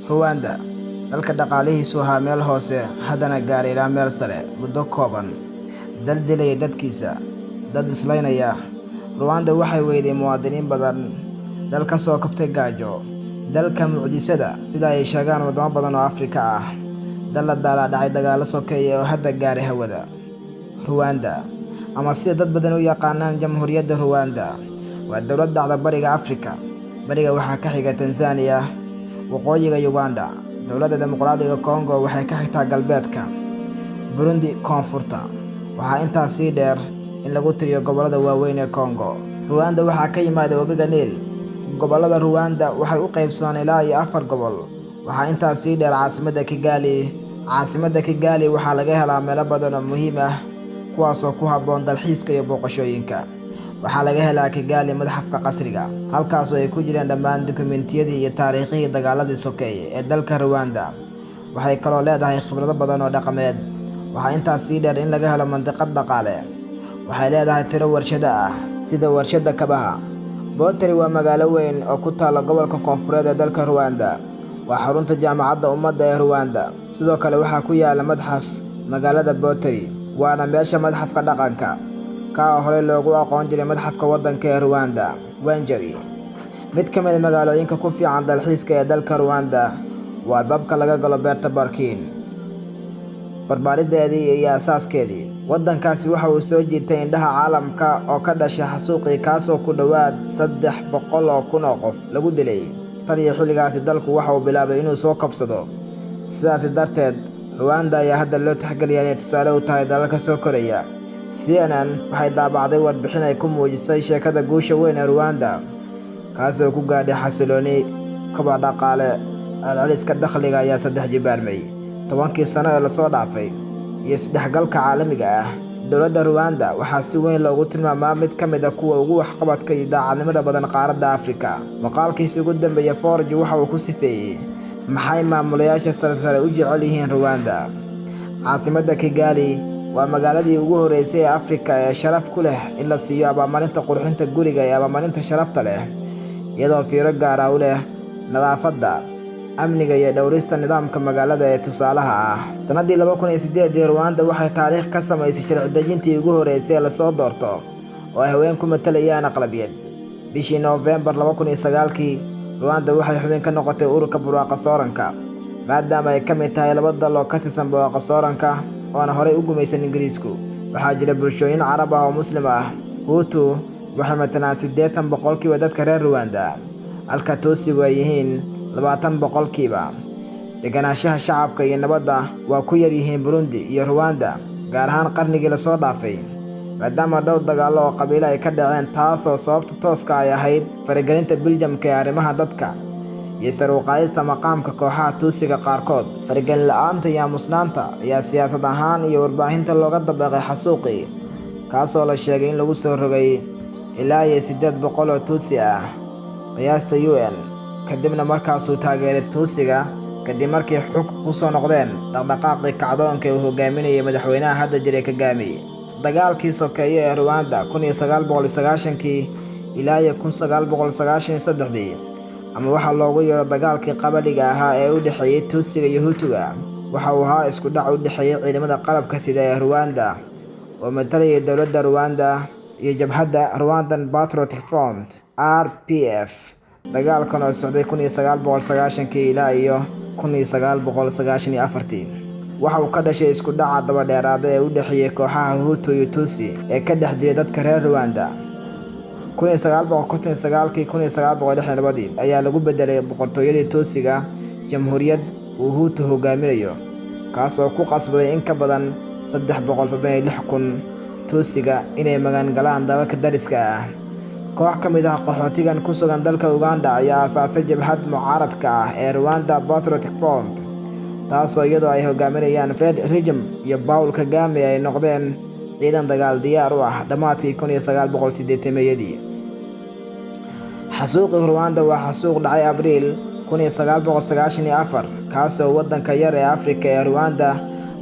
Ruwanda, dalka dhaqaalihiisu ahaa meel hoose haddana gaaray ilaa meel sare muddo kooban, dal dilaya dadkiisa, dad islaynaya. Ruwanda waxay weyday muwaadiniin badan, dal ka soo kabtay gaajo, dalka mucjisada sida ay sheegaan waddamo badan oo Afrika ah, dal la daalaa dhacay dagaallo sokeeye oo hadda gaaray hawada. Ruwanda, ama sida dad badan u yaqaanaan Jamhuuriyadda Ruwanda, waa dowlad dhacda Bariga Afrika. Bariga waxaa ka xiga Tansaaniya, waqooyiga Uganda, Dowladda Dimuqraadiga Congo waxay ka xigtaa galbeedka, Burundi koonfurta. Waxaa intaas sii dheer in lagu tiriyo gobollada waaweyn ee Congo. Ruwanda waxaa ka yimaada webiga Niil. Gobollada Ruwanda waxay u qaybsamaan ilaa iyo 4 gobol. Waxaa intaas sii dheer caasimadda Kigali. Caasimadda Kigali waxaa laga helaa meelo badan oo muhiim ah, kuwaasoo ku habboon dalxiiska iyo booqashooyinka. Waxaa laga helaa Kigali Madxafka Qasriga, halkaasoo ay ku jiraan dhammaan dukumentiyadii iyo taariikhihii dagaaladii sokeeye ee dalka Ruwanda. Waxay kaloo leedahay khibrado badan oo dhaqameed. Waxaa intaas sii dheer in laga helo mandiqad dhaqaale. Waxay leedahay tiro warshado ah, sida warshadda kabaha. Butare waa magaalo weyn oo ku taalla gobolka koonfureed ee dalka Ruwanda. Waa xarunta Jaamacadda Ummadda ee Ruwanda. Sidoo kale waxaa ku yaalla madxaf magaalada Butare, waana meesha madxafka dhaqanka, ka oo horey loogu aqoon jiray madxafka waddanka ee Ruwanda. Rwenzori, mid ka mid ah magaalooyinka ku fiican dalxiiska ee dalka Ruwanda, waa albaabka laga galo beerta Barkin. Barbaarideedii iyo aasaaskeedii, waddankaasi waxa uu soo jiitay indhaha caalamka oo ka dhashay xasuuqii kaasoo ku dhowaad 300,000 oo qof lagu dilay. Tan iyo xilligaasi dalku waxa uu bilaabay inuu soo kabsado. Sidaasi darteed, Ruwanda ayaa hadda loo tixgeliyaa inay tusaale u tahay dalalka soo koraya. CNN waxay daabacday warbixin ay ku muujisay sheekada guusha weyn ee Ruwanda, kaasoo ku gaadhay xasilooni, koboc dhaqaale, celceliska dakhliga ayaa 3 jibaarmay 10kii sano ee lasoo dhaafay, iyo isdhexgalka caalamiga ah. Dowladda Ruwanda waxaa si weyn loogu tilmaamaa mid ka mid ah kuwa ugu waxqabadka iyo daacadnimada badan qaaradda Afrika. Maqaalkiisii ugu dambeeyay, Forge waxa uu ku sifeeyey maxay maamulayaasha sarsare u jecel yihiin Ruwanda. Caasimadda Kigali waa magaaladii ugu horreysay ee Afrika ee sharaf ku leh in la siiyo abaalmarinta qurxinta guriga ee abaalmarinta sharafta leh, iyadoo fiiro gaar ah u leh nadaafadda, amniga iyo dhowrista nidaamka magaalada ee tusaalaha ah. Sanadii 2008 Ruwanda waxay taariikh ka samaysay sharci dejintii ugu horreysay ee lasoo doorto oo ay haween ku matalayaan aqlabiyad. Bishii Noofembar 2009 Ruwanda waxay xubin ka noqotay ururka Barwaaqo Sooranka, maadaama ay ka mid tahay laba dal oo ka tirsan Barwaaqo Sooranka oona horey u gumaysan Ingiriisku. Waxaa jira bulshooyin Carab ah oo Muslim ah. Hutu waxay matalaan 80% dadka reer Ruwanda, halka Tutsigu ay yihiin 20%. Deganaanshaha shacabka iyo nabadda waa ku yar yihiin Burundi iyo Ruwanda, gaar ahaan qarnigii lasoo dhaafay, maadaama dhowr dagaallo oo qabiilo ay ka dhaceen, taasoo sababta tooska ay ahayd faragelinta Biljamka ee arrimaha dadka iyo sare u qaadista maqaamka kooxaha Tutsiga qaarkood. Faragelin la'aanta iyo aamusnaanta ayaa siyaasad ahaan iyo warbaahinta looga dabaqay xasuuqii, kaasoo la sheegay in lagu soo rogay ilaa iyo 800 oo Tutsi ah qiyaasta UN, kadibna markaasuu taageeray Tutsiga kadib markii xulka ku soo noqdeen dhaqdhaqaaqii kacdoonka ee uu hogaaminayay madaxweynaha hadda jiray Kagame. Dagaalkii sokeeye ee Ruwanda 1990kii ilaa iyo 1993dii, ama waxaa loogu yeero dagaalkii qabaliga ahaa ee u dhexeeyay Tutsiga iyo Hutuga, waxa uu ahaa isku dhac u dhexeeyay ciidamada qalabka sida ee Ruwanda oo matalayay dowladda Ruwanda iyo jabhadda Rwandan Patriotic Front RPF. Dagaalkan oo socday 1990kii ilaa iyo 1994 waxa uu ka dhashay isku dhaca daba dheeraada ee u dhexeeyay kooxaha Hutu iyo Tutsi ee ka dhex jiray dadka reer Ruwanda. 1959kii 1962 ayaa lagu bedelay boqortooyadii Tutsiga jamhuuriyad uu Hutu hogaaminayo, kaas oo ku qasbaday in ka badan 336,000 Tutsiga inay magan galaan dalalka dariska ah. Koox ka mid ah qaxootigan ku sugan dalka Uganda ayaa aasaasay jabhad mucaaradka ah ee Rwanda Patriotic Front, taasoo iyadoo ay hogaaminayaan Fred Rwigema iyo Paul Kagame ay noqdeen ciidan dagaal diyaar u ah dhammaadkii 1980-yadii. Xasuuqii Ruwanda waa xasuuq dhacay Abriil 1994, kaasoo waddanka yar ee Afrika ee Ruwanda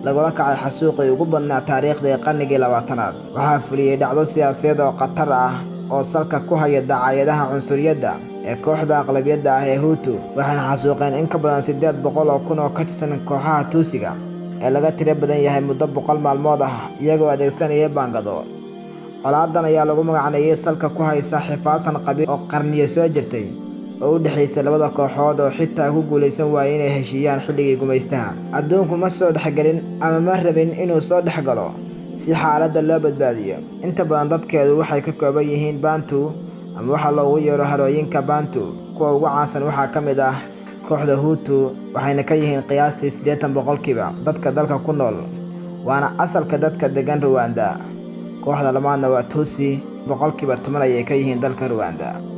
lagula kacay xasuuqii ugu badnaa taariikhda ee qarnigii 20aad. Waxaa fuliyey dhacdo siyaasadeed oo khatar ah oo salka ku haya dacaayadaha cunsuriyadda. ee kooxda aqlabiyadda ah ee Hutu, waxayna xasuuqeen in ka badan 800,000 oo ka tirsan kooxaha Tutsiga ee laga tiro badan yahay muddo 100 maalmood ah iyagoo adeegsanaya baangado. Colaadan ayaa lagu magacneeyay salka ku haysa xifaaltan qabiil oo qarniyo soo jirtay oo u dhexeysay labada kooxood oo xitaa ku guuleysan waayay inay heshiiyaan xilligii gumaystaha. Adduunku ma soo dhexgelin ama ma rabin inuu soo dhexgalo si xaaladda loo badbaadiyo. Inta badan dadkeedu waxay ka kooban yihiin Bantu ama waxa loogu yeero harooyinka Bantu. Kuwa ugu caansan waxaa ka mid ah kooxda Hutu, waxayna ka yihiin qiyaastii 80% dadka dalka ku nool, waana asalka dadka deggan Rwanda. Kooxda labaadna waa Tutsi, 10% ayay ka yihiin dalka Rwanda.